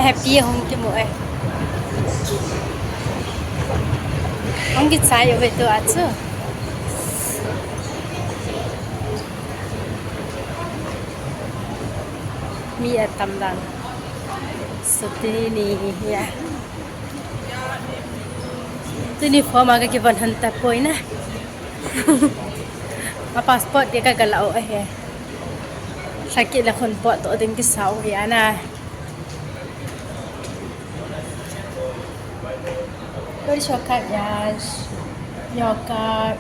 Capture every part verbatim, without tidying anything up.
Happy hung kimu e. Hung kichai uve tua chu. Mi atam dan. So tuni hi a. Tuni form a kakivon hon tapoi na. A passport dia kagala u ahi. Sakit la khun pot to ding kisa u hi ana. Where is your card, Yash? Your card.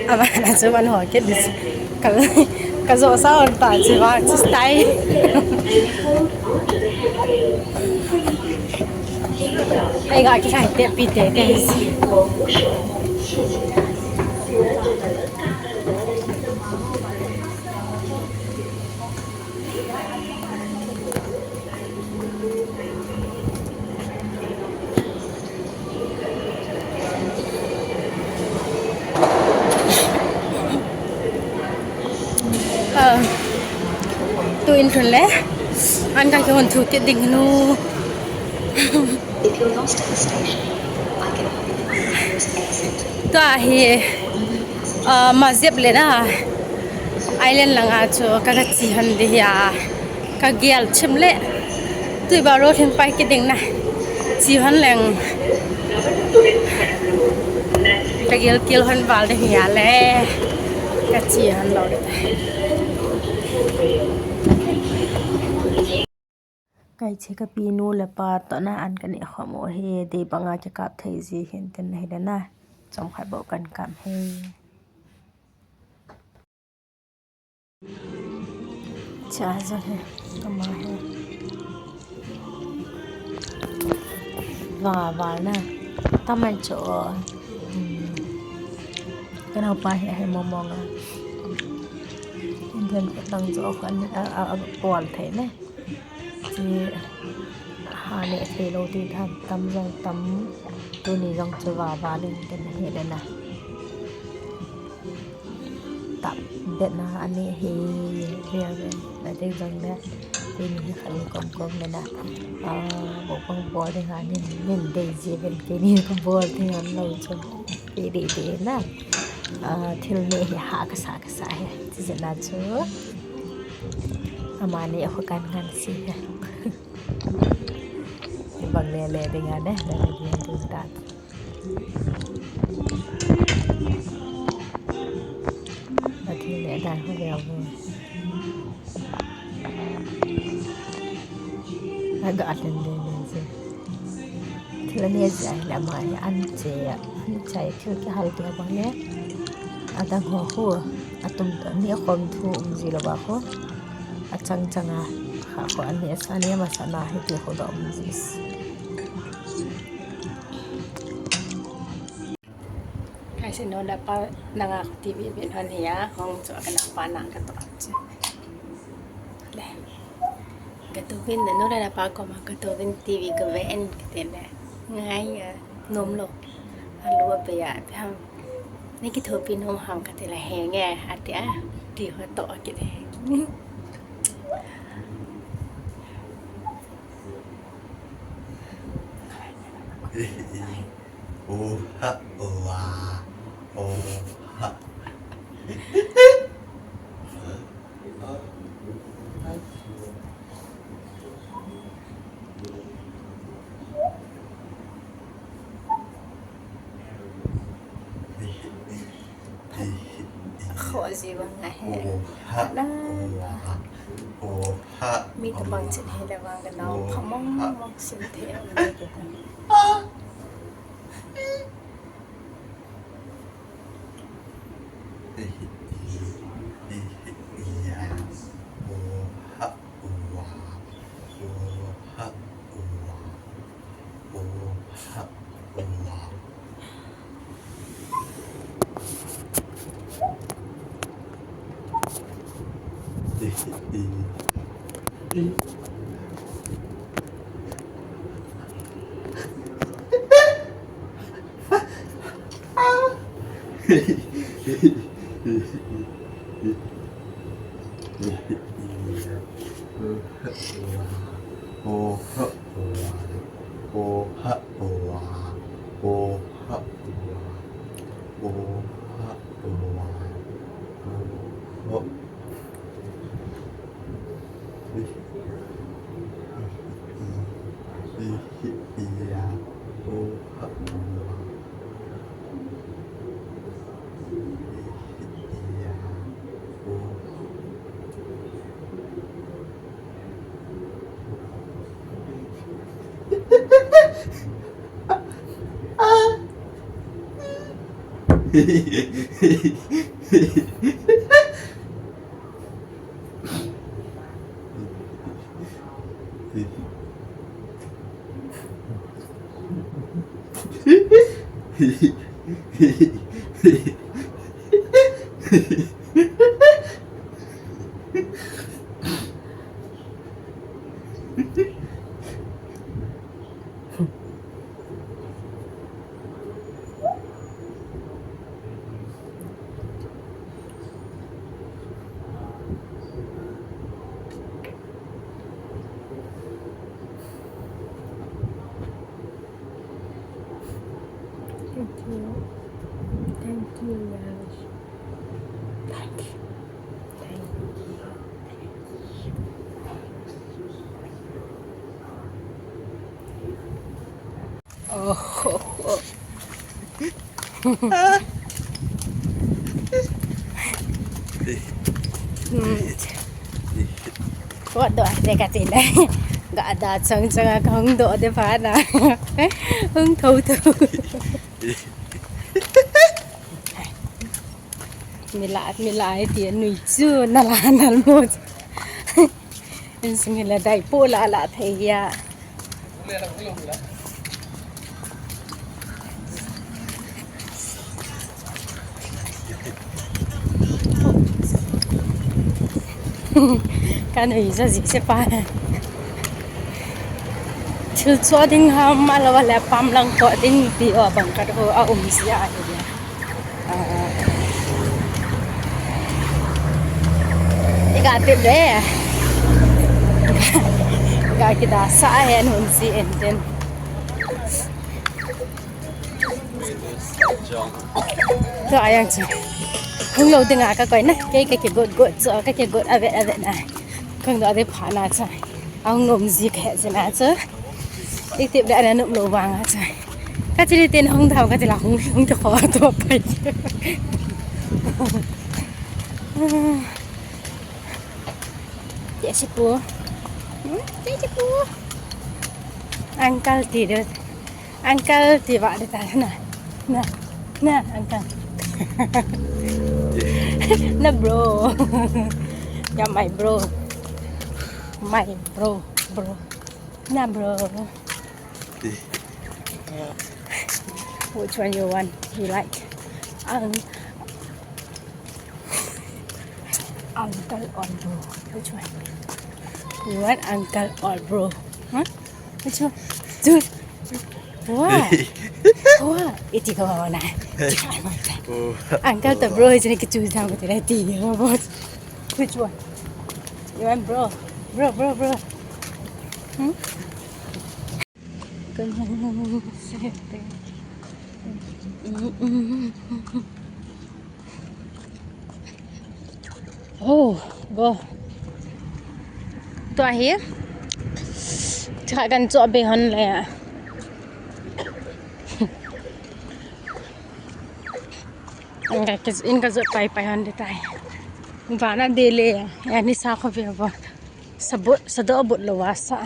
Ama na chu man ho ke dis. Ka, ka jo sa on ta chi wa chi style. Ai ga ki khai te pi te te si. Ah, tu in thun le. An ka kihon thu kit ding nu. If you're lost at the station, I can help you find the nearest exit. Tua hi, ah, Mazep le na. Island langa chu ka, ka chi hon di hi a. Ka gel chim le. Tui ba ro thing pai kit ding na. Chi hon leng. Ka gel kil hon val ding hi a le. Ka chi hon lo de. Kai che ka pi nu le pa to na an ka ne khom u hi, dei banga kikap thei ji hin tin hi le na. Chom khat bou kan kap hi. Cha ja hi, kama hi. Va, va na. Tamai cho. Hmm. Ka nau pa hi, hi mong mong a. Indian khut dang jo khan a, a, a, pol thei ne. Chi ha ne thei lo ti tham tam jong tam. Tuni jong chu va va len ten he le na. Tap bet na ani hi vel vel. Na te jong le. Tuni hi khan kom kom le na. Ah, bo pang bol ding ani nin dei ji ven ke ni ko bol ding an lo chu. Ti di di na. Ah, thil ni hi ha ka sa ka sa hi. Chi jena chu. Amani a kho kan ngan si hi. Bang le le ding a ne, le le ding ding ta. Athi le dan ho le ho. Aga atlen le le si. Thil ani jia hi le ama hi an che a, an chai thil kihal te bang le. Adang ho khu, atum to, ani khom thu um ji lo ba khu. Achang chang a, kha khu ani asa, ani masa na hi ti khu do um ji. Kai se no da pa na nga khu T V bin hon hi a, hong chu ka na pa na ka to. Le. Ka tuvin na nu le na pa koma ka tuvin T V ka ven kiti le. Ngai a nom lo. Alu a pe a pe ham. Ni kithopi nom ham kati le he nge ati a. Ti ho to kiti. Oha, oha, oha. Kho ji vang a he. Oha, oha, oha. Mi tabang chin he le vang ka nau pha mong mong sin the. Thank you. Thank you, guys. Thank you. Thank you. Oh. Hmm. What do I take at in? Ga da chang chang a kong do de pa na. Hung tho tho. Mila, mila ai ti nui chu na la na mo. Insung la dai po la la thei ya. Ka nui ja ji se pa. Thil cho ding ham, a lo le pam lang ko ding ti o bang ka ho a um si a hi. Ah. I ga tip de. Ga ki da sa hen hun si en ten. Tua yang chu. Hung lo dinga ka koi na. Kei ka kigot got chu, ka kigot a vet a vet na. Kong do a de pha na chu. Ahung nom ji ka he ji na chu. I tip le ana nom lo vang a chu. Ka chi le ten hung thau ka chi la hung hung te kho to pai. Te si pu. Hmm? Te si pu. Uncle ti de. Uncle ti va de ta na. Na. Na, uncle. Na, bro. Yeah, my bro. My bro, bro. Na, bro. Which one you want? You like? Um, uncle or bro? Which one? You want uncle or bro? Huh? Which one? Choose. What? What? Iti ko na. Oh. Uncle to bro is like choose down with the idea. What? Which one? You want bro? Bro, bro, bro. Hmm? Oh, bo. Tua hi. Cha kan cho be hon le. Inka, inka jot pai pai hon de tai. Vana de le, ani sa kho ve bo. Sabut, sado but lo wa sa.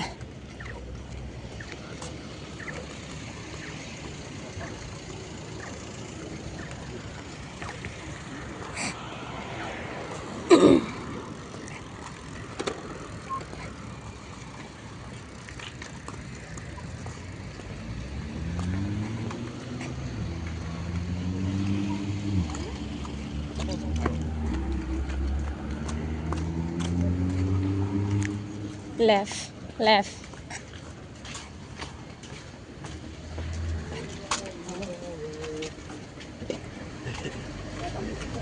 Left, left.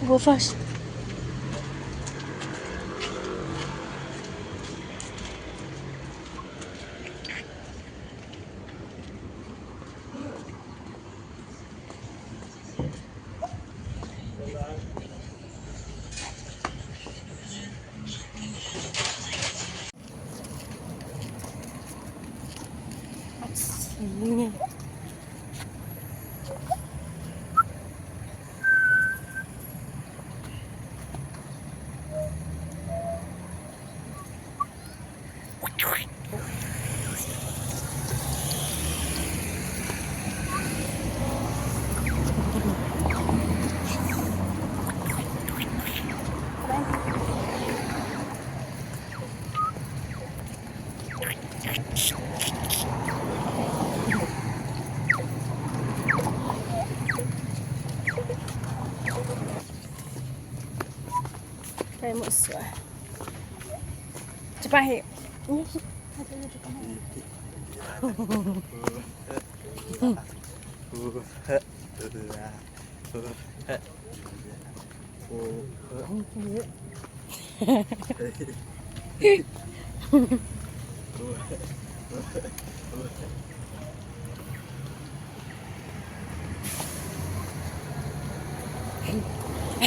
Go fast. Kei mu sua. Cepat, hei.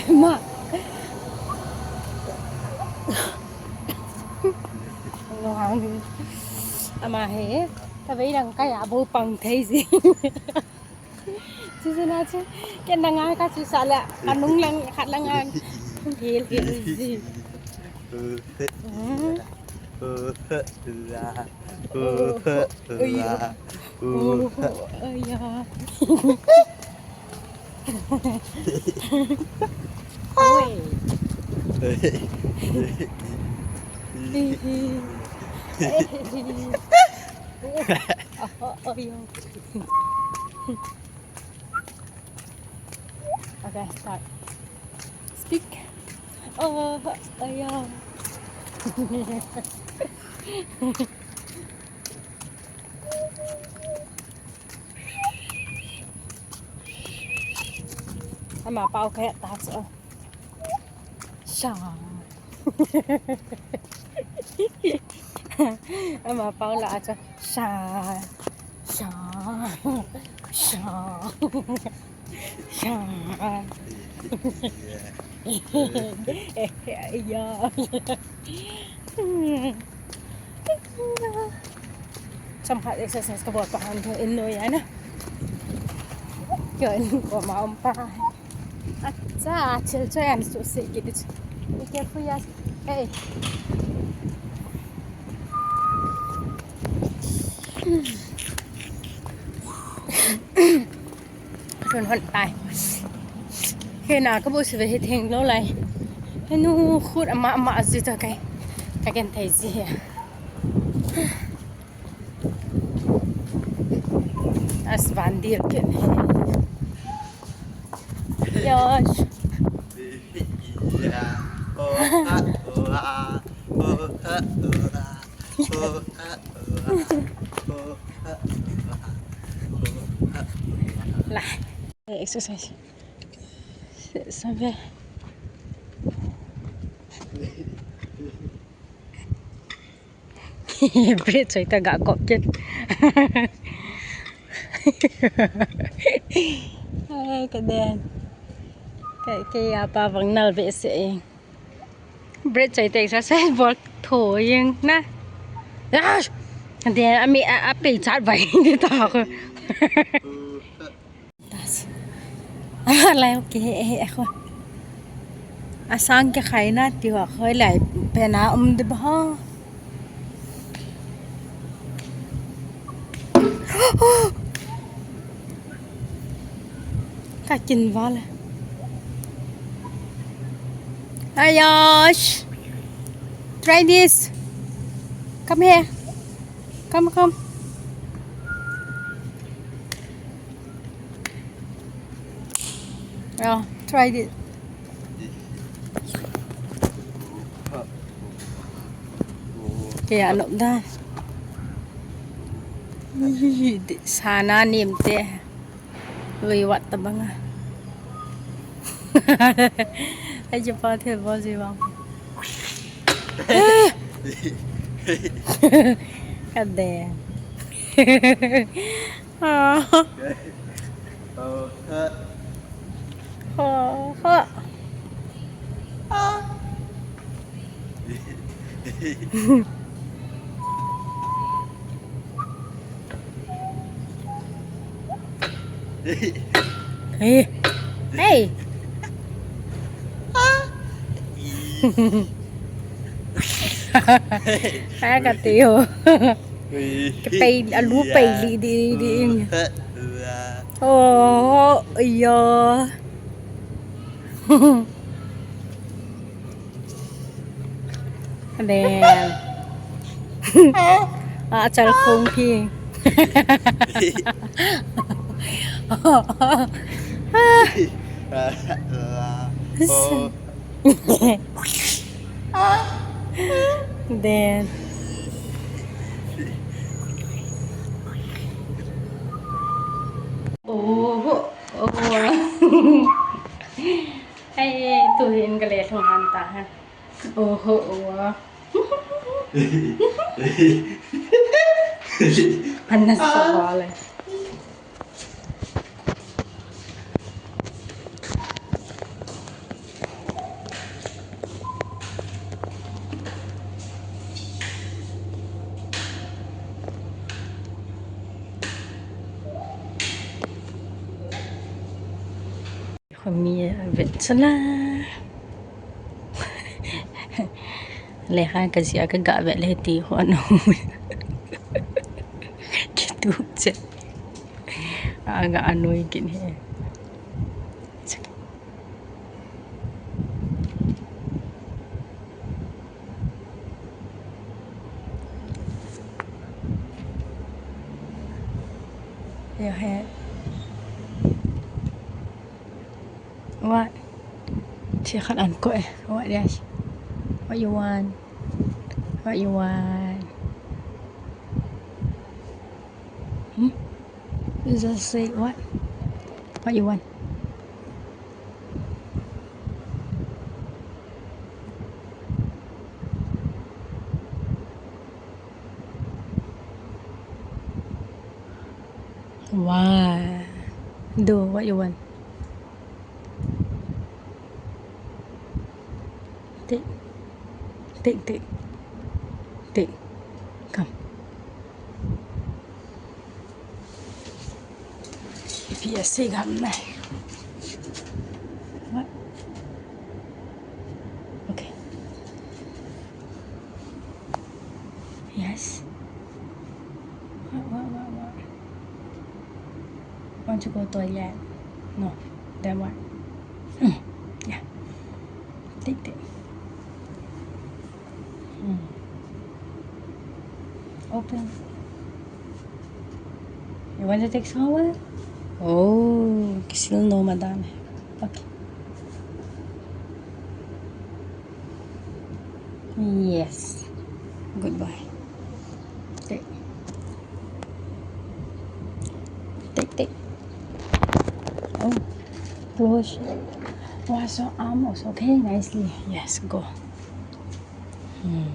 Ma. Ama hi, ka vei dang kai a bou pang thei ji. Chu chu na chu, ken na ngai ka chu sa le, ka nung lang, khat lang a, hil hil ji. Ui. Ui ya. Oi. Ui. Ui ya. Okay, start. Speak. Oh, oh, yeah. Ama pau kaya tacho. Sha. Ama pau la acho. Sha. Sha. Sha. Sha. Ya. Chomkhat exercise kabol pa han thu in noi ana. Kio in koma um pa. Acha, chil choi an su se kit. Be careful, yes. Hey. Run hon tai. Hena ka bu sive hi theng lou lai. Henu khut ama ama aji ta kai. Ka ken thei ji hi. As van dir ken. Yosh. Lah. Exercise. Sampai. Break choi ta ga kop ken. Ai, ka den. Ka, ka ya pa bang nal be se. Break choi te exercise bol tho jeng na. Ah! Ka den, a mi a, a pe chat vai ni ta ko. Lai, okay, eh, eh, ko. Asang ke khai na ti wa ko lai pe na um de ba. Ka kin val. Ayosh. Try this. Come here. Come, come. Yeah, try it. Kei a nop dan. Ih, di-, sana nem te. Lui wat ta banga. Ai, je pa thil bol ji bang. Ka de. Ah. Oh, ha. Oh, ha. Ah. Hey. Hey. Hai ka tio. Ka pei, alu pei li di, di in. Oh, iya. Then. Ah, chal khong phi. Then. Oh, oh. Ai, tu hin ka le thong han ta ha. Oho, oho. Panas sa bale. Khomi a vet sala. Lekha ka jia ka ga vet le ti ho no. Kitu che. Aga anoi kin he. Your head. What? Thil khat an ko e. What, yes? What you want? What you want? Hmm? You just say what? What you want? Wow. Do what you want. Take. Take, take. Take. Come. If you say come now. What? Okay. Yes. What, what, what, what? Want to go toilet? No. Then what? Mm. Yeah. Take, take. Mm. Open. You want to take shower? Oh, kisil no, madam. Okay. Yes. Good boy. Take. Take, take. Oh, close. Wash your arm also. Okay, nicely. Yes, go. Hmm.